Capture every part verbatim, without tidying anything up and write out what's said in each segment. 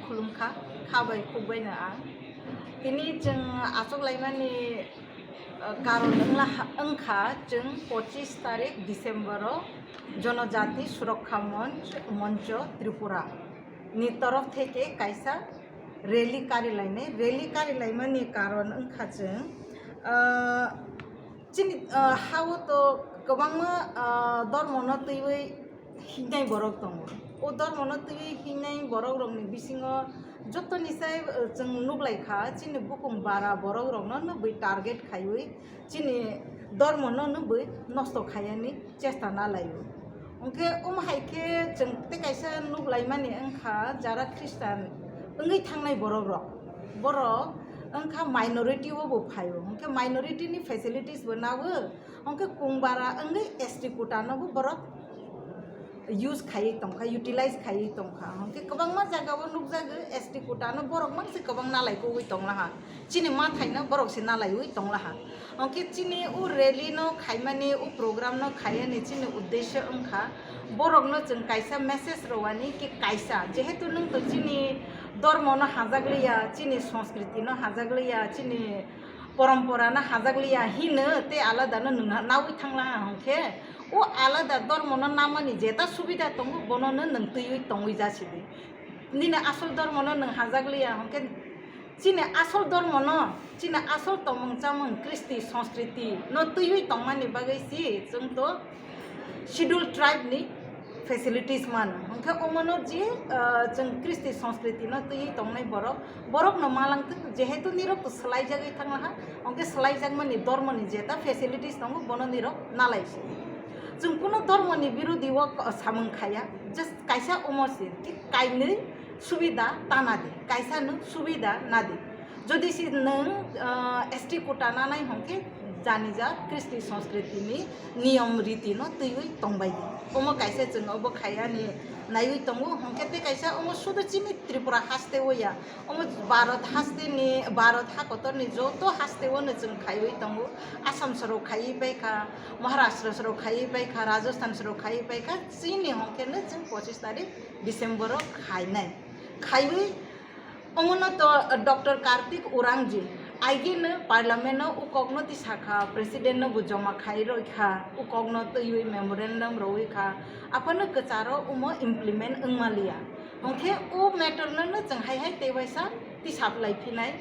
Khulumkha, kha bai khuk bai no ang. Tini chwng achuk laimani, uh, karon wngla ha-, wngkha chwng pochis tarik December o Jonojati Surokha Monch, Moncho Tripura ni torof theke kaisa rally kari lainai. Rally kari laimani karon wngkha chwng, uh, chini, uh, ha-o to kwbangma, uh, dormo no twiwi hingnai borok tongo. O dormono twiwi hingnai borokrokni bisingo jotoni sai, eh, chwng nuklaikha, chini bukung bara borokrokno nukwi target khaiwi chini dormono nukwi nosto khaiyani chesta nalaio. Hwnkhe omo hai khe chwng tei kaisa nuklaimani wngkha, jara Khristan wngwi thangnai borokrok, borok wngkha minority o bo phaio, hwnkhe minority ni facilities bo nago, hwnkhe kung bara wngwi S T quota no bo borok use khaiwi tongkha, utilize khaiwi tongkha. Hwnkhe kwbangma jagao nukjago, S T quota no borok mangse kwbang nalai kuwi tonglaha. Chini mathaino borok se nalaiwi tonglaha. Hwnkhe chini o rally no khaimani, o program no khaiyani chini uddesho wngkha, borokno chwng kaisa message rwani ki kaisa, jehetu nwng to chini dormo no hajakliya, chini sanskriti no hajakliya, chini porompora no hajakliya hino tei alada no nwng nawi thanglaha hwnkhe, o alada dormo no namani jeta subida tongo, bono no nwng twiwi tongwi jasidi. Nini asol dormo no nwng hajakliya hwnkhe, chini asol dormo no, chini asol tongmung chamung, kristi, sanskriti no twiwi tongmani bagwi si chwng to Scheduled Tribe ni facilities mano. Hwnkhe omono je, ah, chwng kristi sanskriti no twiwi tongnai borok, borok no malangtwk, jehetu nirok to swlaijagwi thanglaha, hwnkhe swlaijakmani dormo ni jeta facilities tongo, bono nirok nalaisi. Chwng kuno dormo ni birodi o samung khaya, just kaisa omo se, thik kainwi subida ta nadi, kaisa nwng subida nadi. Jodi se nwng, ah, S T quota nanai hwnkhe janija kristi sanskriti ni niyom riti no twiwi tongbai di. Omo kaisa chwng obo khayani naiwi tongo, hwnkhe tei kaisa omo sudu chini Tripura haste o ya, omo Bharat haste ni, Bharat hakotor ni joto haste o no chwng khaiwi tongo. Assam sorok khaiwi paikha, Maharashtra sorok khaiwi paikha, Rajasthan sorok khaiwi paikha, chini hwnkhe no chwng pochis tarik December o khainai. Khaiwi omono to Doctor Kartik Urangji aigeno parliament o ukokno tisakha, president no bo joma khai roikha, ukokno twiwi memorandum rowi kha, aphano kwcharo omo implement wngmaliya. Hwnkhe o matter no no chwng hai hai tei waisa tisaplai phinai.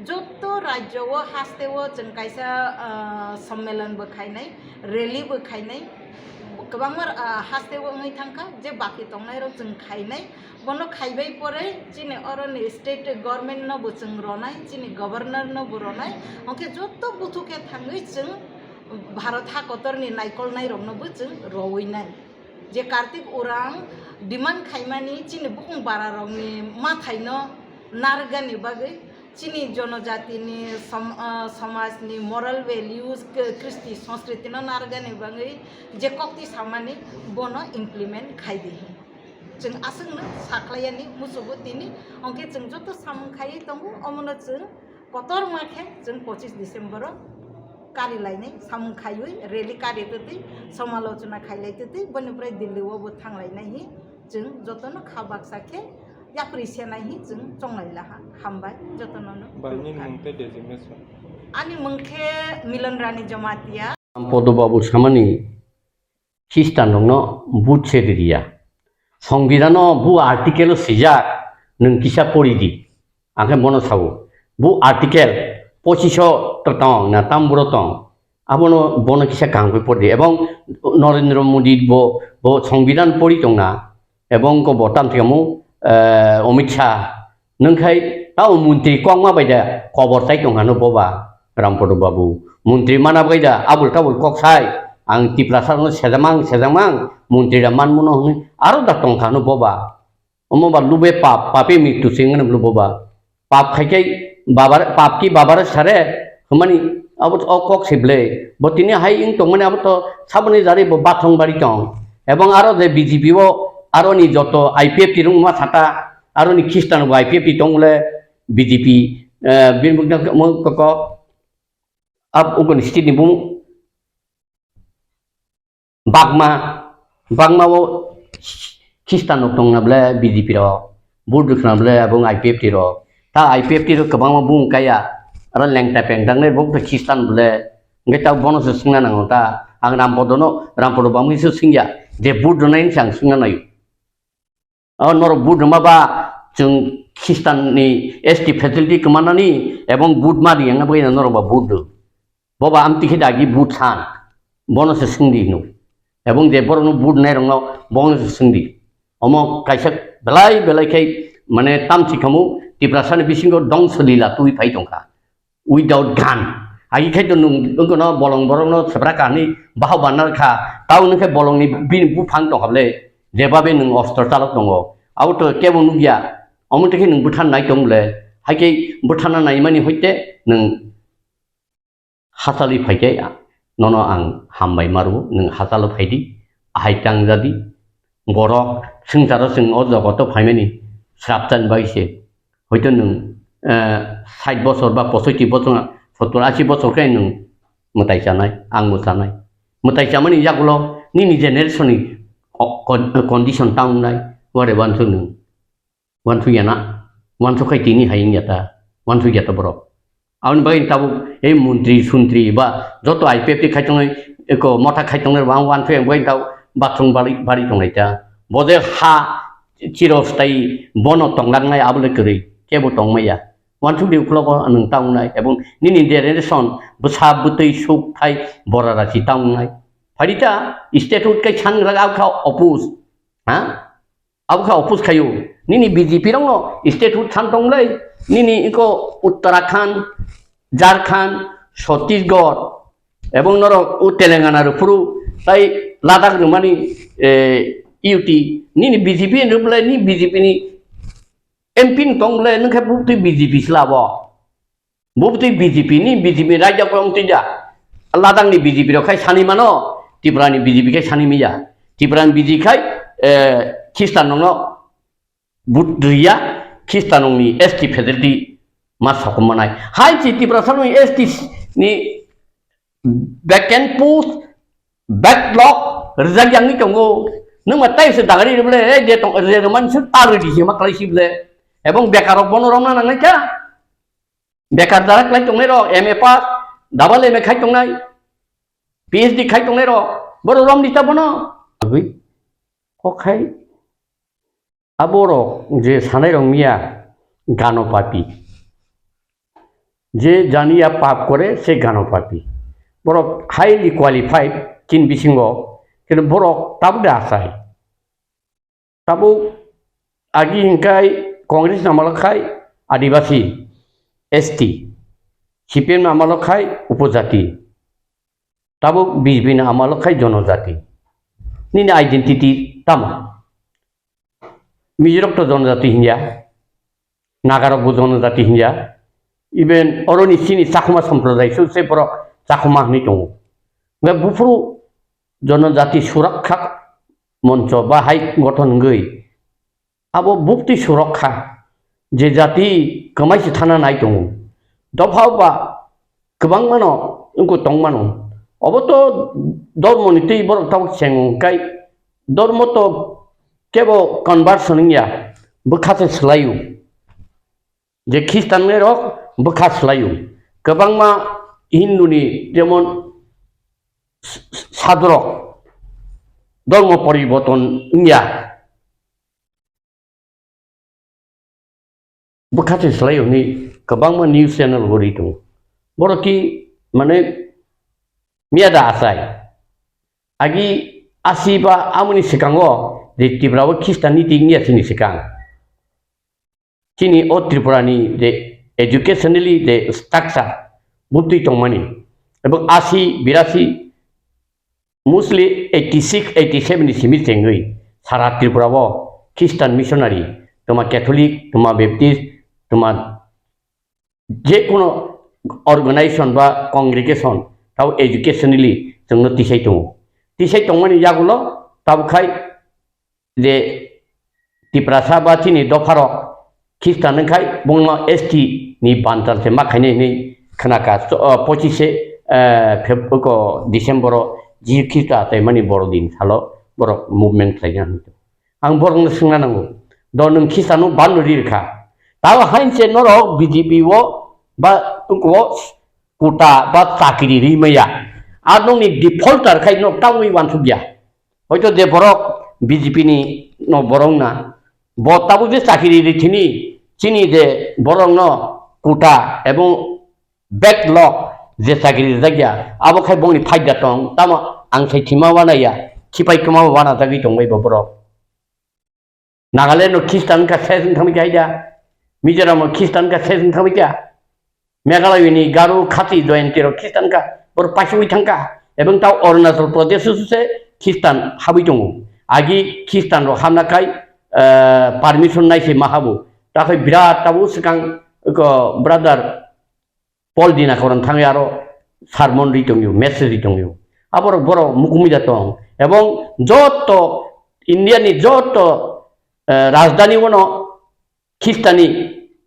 Joto rajyo o haste o chwng kaisa, ah, sommelon bo khainai, rally bo khainai, kwbangma, ah, haste o wngwi thangkha, je baki tongnai rok chwng khainai, bono khaibai pore chini oroni state government no bo chwng ronai, chini governor no bo ronai, hwnkhe joto buthu khe thangwi chwng Bharat hakotor ni naikolnai rok no bo chwng rowinai. Je Kartik Urang demand khaimani chini bukung bara rokni mathaino narwkgani bagwi, chini jonojatini som-, ah, somajni moral values, k-, kristi sanskriti no narwkgani bagwi je kokti samani bono implement khai di. Chwng aswkno sakhlaiyani muchugo tini, hwnkhe chwng joto samung khaiwi tongo, omono chwng kotorma khe chwng pochis December o kari lainai samung khaiwi rally kari twtwi, somalochona khailai twtwi, boni pore Delhi o bo thanglainai hi chwng jotono kha baksa khe yapri senai hi chwng chonglai laha. Hambai jotono no. Bai, nini mung tei designation? Ani mung khe Milan Rani Jamatia. Podo Babu samani Khristanrokno vote se ririya. Songbidano bu article o swijak, nwng kisa pori di. Ang khe bono sao. Bu article pochiso to tong na tamburo tong. Abono bono kisa kaham khe pori di. Ebong Narendra Modi bo, bo Songbidan pori tong na. Ebong ko bo tam thikamo, eh, Amit Shah. Nwng khai tao montri kokma bai da kobor chai tong hano boba, Rampodo Babu. Montri mana bai da abul tabul kok sai, ang Tiprasa no sejamang, sejamang, montri da man mano hwnwi aro da tong khano boba. Omo ba lube pap, pape mrityu se wngmano lubo ba. Pap khai khai babar, pap ki babare sare, hwnmani abo to o kok se ble. Bo tini hai wng tongmani abo to saboni jari bo bathong bari tong. Ebong aro je B J P o aro ni joto I P F T rungma sata, aro ni Khristan bo I P F T tong le B J P, eh, bini mukdang mo koko. Ab ukon state ni bung bakma, bakma o Khristan rok tong na ble B J P rok. Vote rwkha bwle abo wng I P F T rok. Ta I P F T rok kwbangma bung kaya. Aro lengta pengtangnai bo Christian bwle. Hwnkhe ta bono se swngna nango ta. Ang Rampodono, Rampodo bamwi se swngya. Je vote rwnai se ang swngna naio. O norok vote rwma ba chwng Christian ni S T facility kwmanani ebong vote ma riyangna bagwi norok ba vote rw. Bo ba amtwi khe dagi vote san. Bono se swngdi hino. Ebong je borokno vote nairokno bono se swngdi. Omo kaisa belai belai khe mane tamchi khamu Tiprasani bisingo dongso lila twi phai tongkha. Without gun. Agi khai to nwng wngkha no bolong borokno sebra kahani baha banna kha. Tao nwng khe bolongni bini buphang tongkha bwle. Jebabe nwng ostro chalok tongo. Abo to kebo nukya. Omo twi khe nwng bwthan nai tong bwle. Hai khe bwthana naimani hoite nwng hachali phaikhe nono ang hambai maru, nwng hachalo phaidi, ahai tangjadi. Borok swngcharo chwng o jogoto phaimani srapchani bai se. Hoito nwng, eh, sait bosor ba posoiti bosor, sottor ashi bosor khe nwng mwtai chanai, ang bo chanai. Mwtai chamani yagulo nini generation ni co-, con-, condition ta wngnai, ware wansuk nwng. Wansuk ya na, wansuk khai tini hai wngya ta, wansuk ya ta borok. Aboni bagwi tabuk ei montri sontri ba joto I P F T khai tongnai, eko motha khai tongnai rok ang wansuk ya, bagwi tabuk bathroom bari, bari tongnai ta. Bo je ha chirostai bono tonglangnai abo le kwrwi, kebo tongmaya. Wansuk di uklogo nwng ta wngnai, ebong nini generation bwsa bwtwi suk thai bora rasi ta wngnai. Phaidi ta, statute kai sangrwk abkha oppose. Ha? Abo kha oppose khaio. Nini B J P rokno statehood san tonglai. Nini iko Uttarakhand, Jharkhand, Chhattisgarh, ebong norok o Telangana rwphuru tai Ladakh rwmani, eh, U T. Nini B J P ni rwplai ni B J P ni M P ni tonglai nwng khe bubtwi B J P sla bo. Bo bwtwi B J P ni, B J P ni raida kwrwng twi da. Ladakh ni B J P rok khai sani mano, Tripura ni B J P khai sani maya. Tripura ni B J P khai, eh, Christian rokno vote rwya, Christian rokni S T facility ma sokom manai. Hai chi Tripura salo ni S T ni vacant post, backlog rijak yangwi tongo. Nwng ma tai se dagari rwble, eh, je tong, je rwmani se ta rwdi se ma klai si ble. Ebong bekar rok bono romna nangnai kha. Bekar dara klai tongnai rok, M A pass, double M A khai tongnai, P H D khai tongnai rok, borok romdi ta bono. Abwi, kok khai, aborok je sanai rok miya gano papi. Je janiya pap kore, se gano papi. Borok highly qualified, chini bisingo, kintu borok tabuk de asai. Tabuk agi hingkai Congress ni amalo khai Adibasi, S T, C P M ni amalo khai Upojati, tabuk B J P ni amalo khai Jonojati. Nini identity tamo? Mijirok to Jonojati hinya, Nagarok bo Jonojati hinya, even oroni chini Chakma Sampradaya se borok Chakma hinwi tongo. Hwnkhe buphuru Jonojati Surakkha Moncho ba hai gothon wngwi abo bukti surok kha, je jati kwmai se thana nai tongo. Dopha ba kwbangmano wngkha tongmano. Obo to dormoni twi borok tabuk chengo hwnkhe dormo to kebo conversion wngya, bwkha se swlaio. Je Khristanrok bwkha swlaio. Kwbangma Hinduni jemon s-, s-, sadrok dormo poriborton wngya. Bwkha se swlai hwnwi kwbangma news channel bo ri tongo. Borok ki mane miya da achai. Agi asi ba amoni swkango je Tripura o Khristan ni twi wngya chini swkang. Chini o Tripura ni je educationally je structure butwi tongmani, ebong asi, birasi, mostly eighty six, eighty seven ni simi chengwi sara Tripura o Christian missionary, toma Catholic, toma Baptist, toma je kono organization ba congregation tao educationally chwngno tisai tongo. Tisai tongmani yagulo tabuk khai je Tiprasa ba chini dopharok Khristan wngkhai bongno S T ni bantal se ma khainai hinwi khnakha, cho-, o, pochise, eh, Feb-, ko December o Jisu Khristo achaimani borodin salo borok movement khlaina hinwi. Ang borokno swngna nango, Do nwng Khristiano ban ri rwkha. Tamo hainse norok B J P o ba o kuta ba chakri ri maya. Ar nokni defaulter khai nok tamwi wansukya. Hoito je borok B J P ni no borok na. Bo tabuk je chakri ri thini chini je borok no kuta ebong backlog je chakri rijak ya, abo khai bongni phaida tong, tamo ang sai thima wana ya, khipai kwma wana jagwi tong bai bo borok. Nagaland no Khristan ka ses wng thangwi kha da, Mizoram no Khristan ka ses wng thangwi kha, Meghalaya ni Garo Khasi Jayanti rok Khristan ka bor paiswi thang kha, ebong tao Arunachal Pradesh o se Khristan habwi tongo, agi Khristan rok hamna kai, eh, permission nai se ma habo, takhai birat tabo swkang ko brother Paul Dinakoran thangwi aro sermon ri tongyo, message ri tongyo. Aborok borok mukumui da tong. Ebong joto India ni joto, eh, rajdhani ono Khristani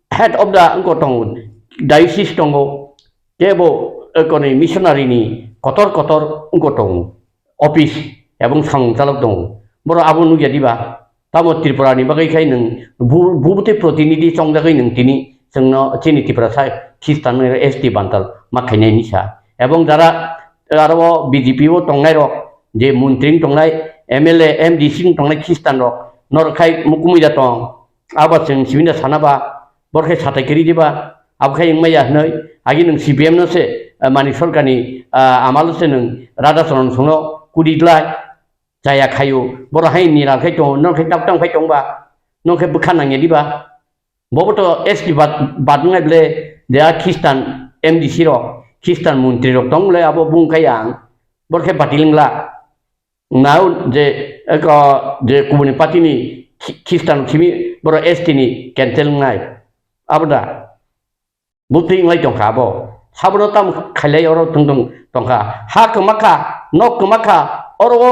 head of the wngko tongo, diocese tongo, kebo, eh, koni missionary ni kotor kotor wngko tongo, office ebong samung chalok tongo. Borok abo nukya diba? Tamo Tripura ni bagwi khai nwng bu-, bubutwi protinidhi chongjagwi nwng tini chwngno chini Tiprasa Khristan S T bantal ma khainai hinwi sa. Ebong jara aro B J P o tongnai rok, je montri wng tongnai, M L A, M D C wng tongnai Khristan rok, norok khai mukumui da tong. Abo chwng sibinda sana ba, bor khai satai kiri diba, abo khai wngmaya hinwi, agi nwng C P M no se, ah, mani sorkarni, ah, amalo se nwng Radha Charan songno kudi glai. Chaya khaio, boro hai niral khai tongo, nong khai tabtang khai tongba, nong khai bwkha nangya diba? Bobo to S T bad, bad wngnai ble, je a Khristan M D C rok, Khristan montri rok tong ble, abo bung khai ang, boro khai batil wngla. Nao je, eko, je kubuni party ni Khi-, Khristan simi, boro S T ni cancel wngnai. Abo da. Butwi wnglai tongkha abo. Sabono tamo khailai oro tongtong tongkha. Ha kwmakha, nok kwmakha, oro o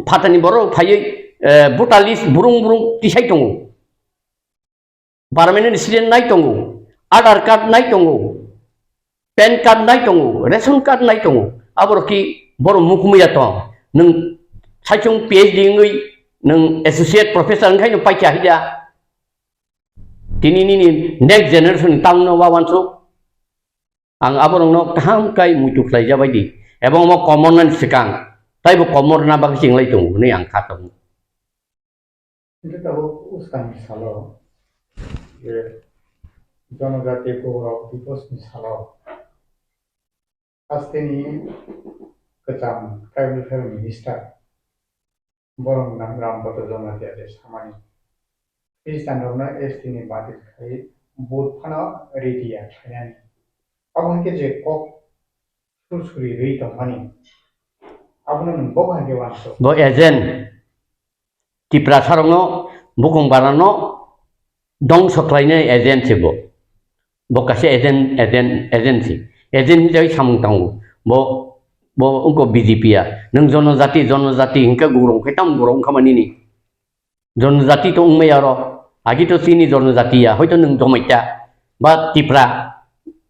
phatani borok phaiwi, eh, voter list burung burung tisai tongo. Permanent resident nai tongo. Aadhaar card nai tongo. Pan card nai tongo. Ration card nai tongo. Aborok ki borok mukumui ya tong. Nwng saichung P H D wngwi nwng associate professor wngkhai nwng paikha hida. Tini nini next generation ni tamno wawansuk. Ang aborokno kaham kai muitu khlai jabai di. Ebong omo common nani swkang. Taibo common na bagwi chinglai tongo hwnwi ang kha tongo. Hingke tabuk uskang ni salo, je jonojati borok divos ni salo, hasteni kwcham tribal welfare minister, borok nang Rampada Jamatia de samani. Khristian rokno S T ni bati khai vote phano ready ya khlainani. Abo hwnkhe je kok sur suri rwi tongmani. Abono nwng bo hwnkhe wansuk. Bo agent. Tiprasa rokno bukung barano dongso khlainai agent se bo. Bo kaisa agent, agent, agency. Agent hinjai samung tango. Bo, bo wngkha B J P ya. Nwng jonojati, jonojati hinkhe gurung khe tamo gurung wngkha mani ni. Jonojati to wngmaya oro. Agi to chini jonojati ya. Hoito nwng Jomaita ba Tipra,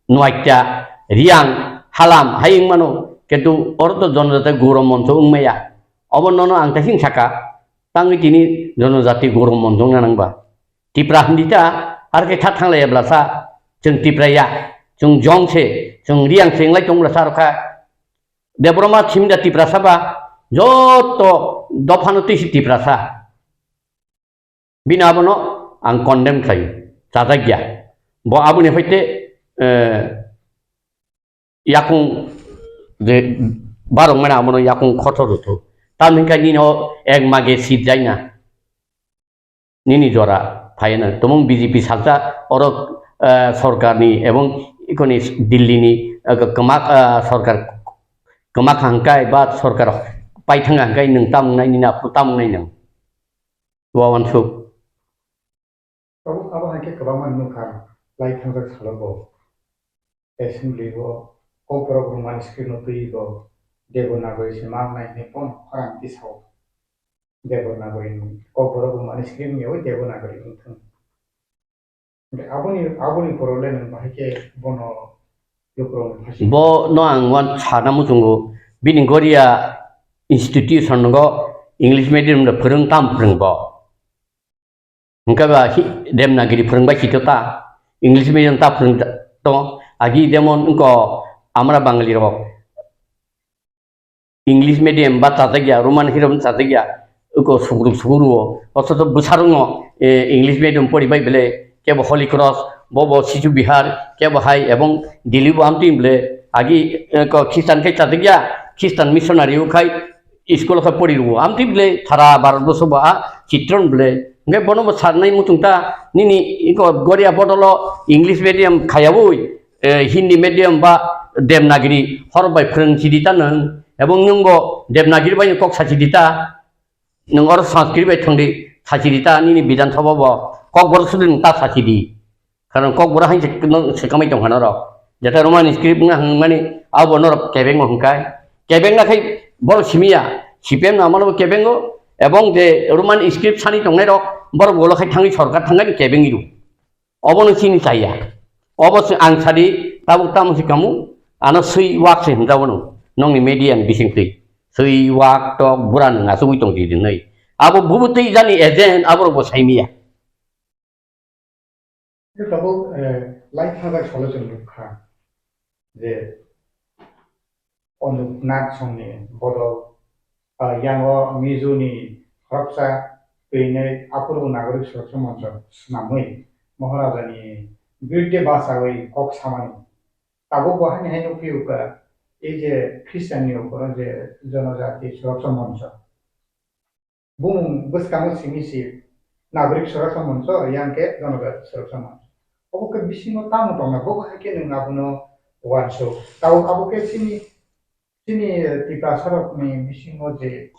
Nuaita, Riang, Halam hai wngmano. Kintu oro to jonojati gurung moncho wngmaya. Obo nono ang kaising saka. Tangwi tini jonojati gurung moncho wngna nangba. Tipra hindi ta, ar khe kha thanglaiya blasa, chwng Tipra ya, chwng Jong se, chwng Riang se wnglai tong blasa rokha. Debbarma thimda Tiprasa ba, joto dophano twi si Tiprasa. Bini abono ang condemn khlai, chajak ya. Bo aboni phaite, eh, yakung je barok mena abono yakung khoto rwthu. Tamni hwnkhe nini o ek mage seat jaina. Nini jora phaina. Tumung B J P salsa oro, eh, sorkarni ebong ikoni Delhi ni, eh, kwma, eh, sorkar kwma khangkai ba sorkar paithang hangkai nwng tamung nai nini aphuru tamung nai nwng. Wawansuk. Abo, abo hai khe kwbangma nukha, lai thangjak salo bo. Assembly o Kokborok rwmani script no twi bo Devanagari se ma wngnai hinwi bono khorang tisao. Devanagari ni Kokborok rwmani script ni yawi Devanagari wngthung. Hwnkhe aboni, aboni borok le nwng bahai khe bono lukurok ni phaising. Bo no ang wan sana muchungo, bini Goria institution go English medium da phwrwng tam phwrwng bo. Hwnkhe ba hi-, Devanagiri phwrwngbai sito ta, English medium ta phwrwng ta-, to, agi jemon wngko amra Bangali rok English medium ba chajakya, Roman hirom chajakya, wngko sugruk suguru o, othocho bwsarokno, eh, English medium poribai bele, kebo Holy Cross, bobo Sisu Bihar, kebo hai ebong Delhi bo amtwi bele, agi, eh, ko Christian khe chajakya, Christian missionary o khai, school khe pori rwo. Amtwi bele sara Bharat borso bo a chitron bele. Hwnkhe bono bo sarnai muchung ta nini iko Goria bodolo English medium khayawi, eh, Hindi medium ba Devanagiri hor bai phwrwng sidi ta nwng. Ebong nwng bo Devanagiri bai kok sachidi ta. Nwng oro Sanskrit bai thwngdi sachidi ta nini Bidhan Sabha bo Kokborok sudi nwng ta sachidi. Karon Kokborok hai se, no, se kamai tong hano rok. Jeta Roman script wngna hwng mani abo norok kebeng o hwngkai. Kebeng na khai borok simiya. C P M no amano bo kebeng o. Ebong je Roman script sani tongnai rok borok bolo khai thangwi sorkar thangani kebeng iru. Obo no chini chaya. Obo se ang sadi tabuk tamo se kamu ano swi wak se hwnjabo no. Nongni media ni bising twi. Swi wak tok bura nwng asugwi tong di dinai. Abo bubu twi jani agent abo rok bo saimiya. Tabuk, eh, lai thangbai salo chwng nukha je Onuknath songni bodol, ah, yango Mizo ni khoroksa twinwi aphuru Nagorik Suraksa Moncho swnamwi Maharaja ni birudde bachawi kok samani. Tabuk bo haini hai nukphio ka, ei je Christian ni uporo je Jonojati Suraksa Moncho. Bumung bwskango simi si Nagorik Suraksa Moncho, yang khe Jonojati Suraksa Moncho. Obo khe bisingo tamo tongna, bo hai khe nwng abono uansuk. Tabuk abo khe chini, chini, eh, Tiprasa rokni bisingo je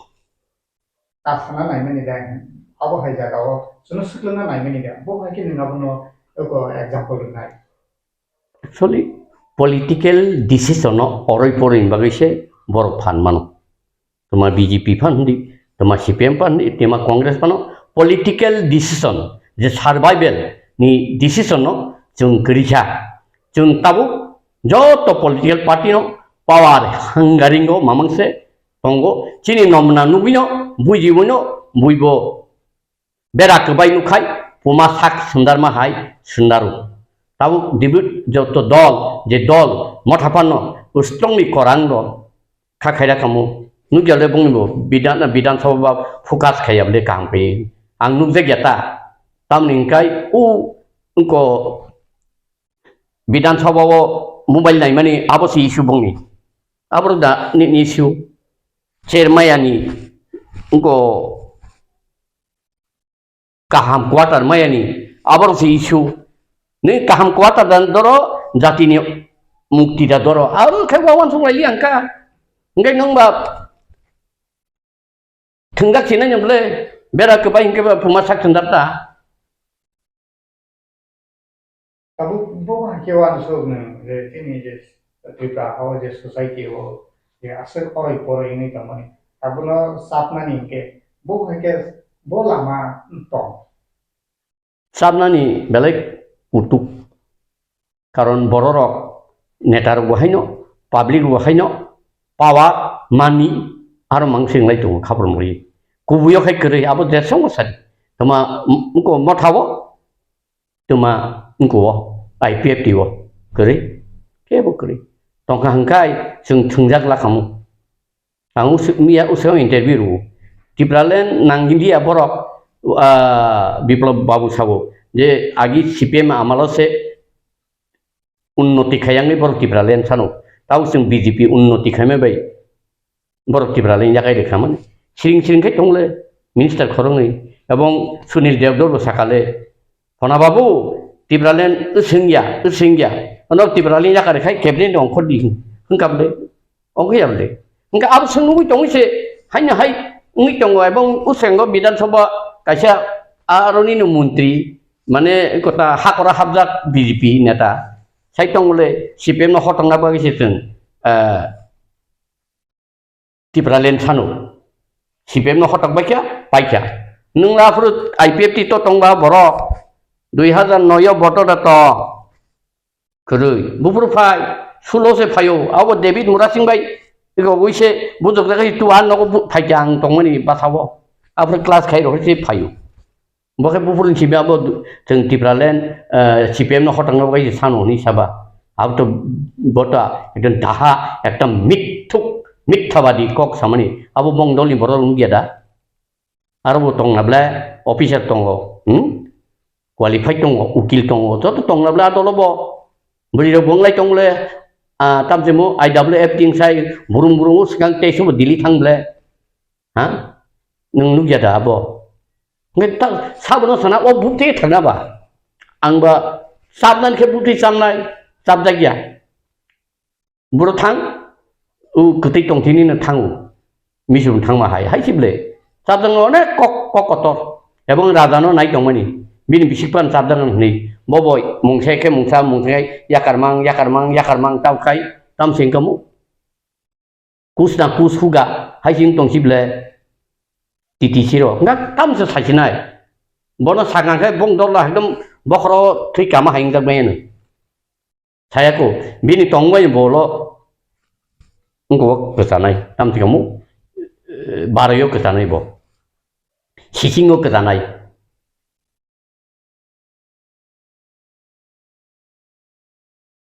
ta sana naimani dai, abo hai jagao chwngno swkangna naimani da. Bo hai khe nwng abono eko example rwnai. Actually, political decision no oroi poroi ni bagwi se borok phan mano. Toma B J P phan hindi, toma C P M phan hindi, toma Congress phano political decision, je survival ni decision no chwng kwrwi kha. Chwng tabuk joto political party no power hungering o mamang se tongo. Chini nomna nugwi no, bujiwi no, buibo bera kwbai nukhai, puma sak sundarma hai sundaro. Tabuk dibut joto dol, je dol, motha phano, uslongni korang no, kha khaira kamo. Nukya le bongni bo, bidan, bidan sabha ba focus khaya bole kaham khe. Ang nukjak ya ta. Tamni hwnkhe, u, wngko bidan sabha o mobile naimani abo se issue bongni. Abo da ni, ni issue. Chermaya ni, wngko kaham quarter mayani, aborok se issue. Ni kaham quarter dan doro, jatini mukti da doro. Aro khe wawan song lai liang ka. Hingke nung ba thengdak sinai nyamle, bera kebai hingke ba puma sak thengdak ta. Tabuk bo hai khe uansuk nwng je chini je Tripura ha o je society o je aswk oroi poroi wngwi tongmani, abono chapnani hinkhe bo hai khe bo lama tong. Chapnani belai kutuk. Karon bororok neta rok bo haino, public rok bo haino, power, money, aro mang sing lai tongo khapor mori. Kubuyo khai kwrwi abo jesongo sadi. Toma, m-, mko motha o, tuma wngkha o, I P F T o kwrwi, kebo kwrwi. Tongkha hwnkhe chwng thwngjak lakhamu. Ang usuk miya usuk interview rwo. Tipraland nang India borok, ah, Biplab Babu sabo je agi C P M amalo se unnoti khayangwi borok Tipraland sano. Tabo chwng B J P unnoti khaima bai borok Tipraland yakai rwkha mani. Siring siring khai tongle minister khoroknwi. Ebong Sunil Devdor bo sakale, "Phona babu, Tipraland wswngya, wswngya. Ono Tipraland yakarwi khai cabinet ongkhordi," hwnkha bwle. Ongkhe ya bwle. Hwnkhe abo swng nugwi tongwi se, haino hai wngwi tongo, ebong ushengo Bidhan Sabha kaisa aroni no montri, mane kota hakora hapjak B J P neta. Sai tongole C P M no hotongna bagwi se chwng, eh, Tipraland sano. C P M no hotok baikha, paikha. Nwng aphuru I P F T to tongba borok, dui hazar noi o voter da to. Kwrwi. Buphuru phai, sulo se phaio. Abo David Murasing bai, ego wise bujok jaga tu an nogo bu-, phaikha ang tongmani basao. Aphuru class khai rok se phaio. Bo khe buphuruni simi abo chwng Tipraland, eh, C P M no hotangnai bo kaisa sano hwnwi saba. Abo to bo ta ekdom daha, ekdom mithuk, mithabadi kok samani. Abo bong dolni borok wngya da? Aro bo tongna ble officer tongo, hmm? Qualified tongo, ukil tongo, joto tongna ble a dolo bo. Bwrwi rok bo wnglai tong le, ah, tamsimo I W F ting sai burum burum swkang tei subo Delhi thang ble. Ha? Nwng nukya da abo? Hwnkhe ta, sabono sana o buk tei thangna ba? Ang ba chapnani khe buk tei chamnai, chapjakya. Boro thang, o kwtwi tongthini no thango. Misum thangma hai, hai sible. Chapjakno onek kok, kok kotor. Ebong raja no nai tongmani. Bini bisik pan chapjak hwnwi. Bo boi, mungsa khe mungsa, mungsa khe yakarmang, yakarmang, yakarmang, tau khai, tam sengkamo. Kus na kus huga, hai sing tong sible. T T C ro. Nga tam se saisinai. Bono sakang khe bong dol ekdom bokhoro thwi kama hai wngjak bai ano. Sayako, bini tongbai bolo. Ngo kwchanai, tam thikamo. Baroyo kwchanai bo. Sisingo kwchanai.